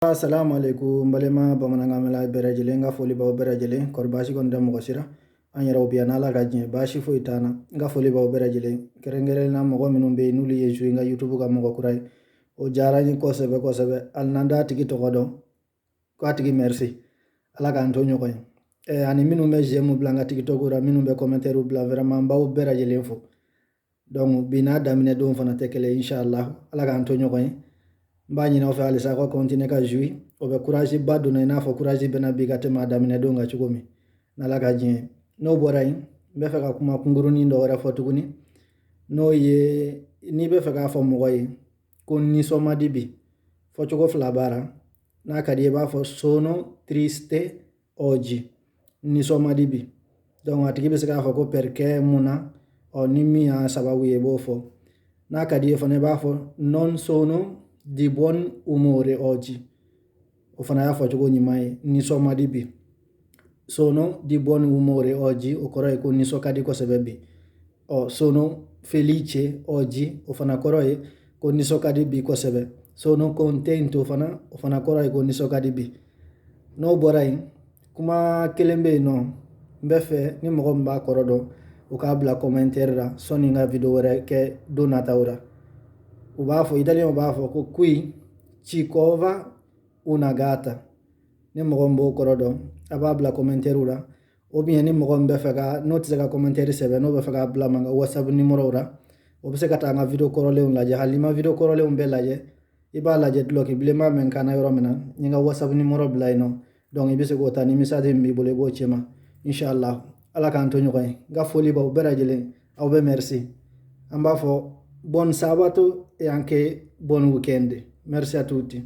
Assalamu alaikum n balima bamanankan mɛnla bɛɛ lajɛlen, n ka foli b'aw bɛɛ lajɛlen. Kɔri baasi kɔni tɛ mɔgɔ si la, an yɛrɛw bi yan n'Ala ka diɲɛ, baasi foyi t'an na. N ka foli b'aw bɛɛ lajɛlen, kɛrɛnkɛrɛnnen na mɔgɔ minnu bɛ yen n'olu ye jouer n ka YouTube ka mɔgɔ kura ye, o diyara n ye kosɛbɛ kosɛbɛ. Hali n'an t'a tigi tɔgɔ dɔn, k'a tigi merci, Ala k'an to ɲɔgɔn ye. Ani minnu bɛ j'aime bila n ka TikTok la, minnu bɛ commentaire bila, vraiment n b'aw bɛɛ lajɛlen fo. Donc bi n'a daminɛ don fana tɛ kelen, inshallah Ala k'an to ɲɔgɔn ye. N b'a ɲini aw fɛ halisa aw ka continuer ka jouer, o bɛ courage ba don i n'a fɔ courage bɛna bi ka tɛmɛ a daminɛ don kan cogo min n'Ala ka diɲɛ ye. N'o bɔra yen, n bɛ fɛ ka kuma kunkurunin dɔ wɛrɛ fɔ tuguni, n'o ye n'i bɛ fɛ k'a fɔ mɔgɔ ye ko nisɔn man di bi, fɔcogo fila b'a la. N'a ka di i ye, i b'a fɔ sono triste oggi, nisɔn man di bi. Donc a tigi bɛ se k'a fɔ ko perché, mun na? Ɔ ni min y'a sababu ye, i b'o fɔ. N'a ka di i ye fana, i b'a fɔ non sono di buon umore oggi, o fana y'a fɔcogo ɲuman ye, nisɔn man di bi. Sono di buon umore oggi, o kɔrɔ ye ko nisɔn ka di kosɛbɛ bi. Ɔ sono felice oggi, o fana kɔrɔ ye ko nisɔn ka di bi kosɛbɛ. Sono contento fana, o fana kɔrɔ ye ko nisɔn ka di bi. N'o bɔra yen, kuma kelen bɛ yen nɔ, n bɛ fɛ ni mɔgɔ min b'a kɔrɔ dɔn, o k'a bila commentaire la sɔnni n ka video wɛrɛ kɛ don nataw la. U b'a fɔ, italiyɛnw b'a fɔ ko qui ci cova una gatta. Ni mɔgɔ min b'o kɔrɔ dɔn, a b'a bila commentaire la, ou bien ni mɔgɔ min bɛ fɛ ka, n'o tɛ se ka commentaire sɛbɛn, n'o bɛ fɛ k'a bila ma n ka WhatsApp numéro la, o bɛ se ka taa n ka video kɔrɔlenw lajɛ. Hali n'i ma video kɔrɔlenw bɛɛ lajɛ, i b'a lajɛ dulɔki bilenman bɛ n kan na yɔrɔ min na, n ye n ka WhatsApp numéro bila yen nɔ. Donc i bɛ se k'o ta, ni message min b'i bolo, i b'o ci n ma, inshallah. Ala k'an to ɲɔgɔn ye. N ka foli b'aw bɛɛ lajɛlen, aw bɛ merci. An b'a fɔ buon sabato e anche buon weekend. Merci a tutti.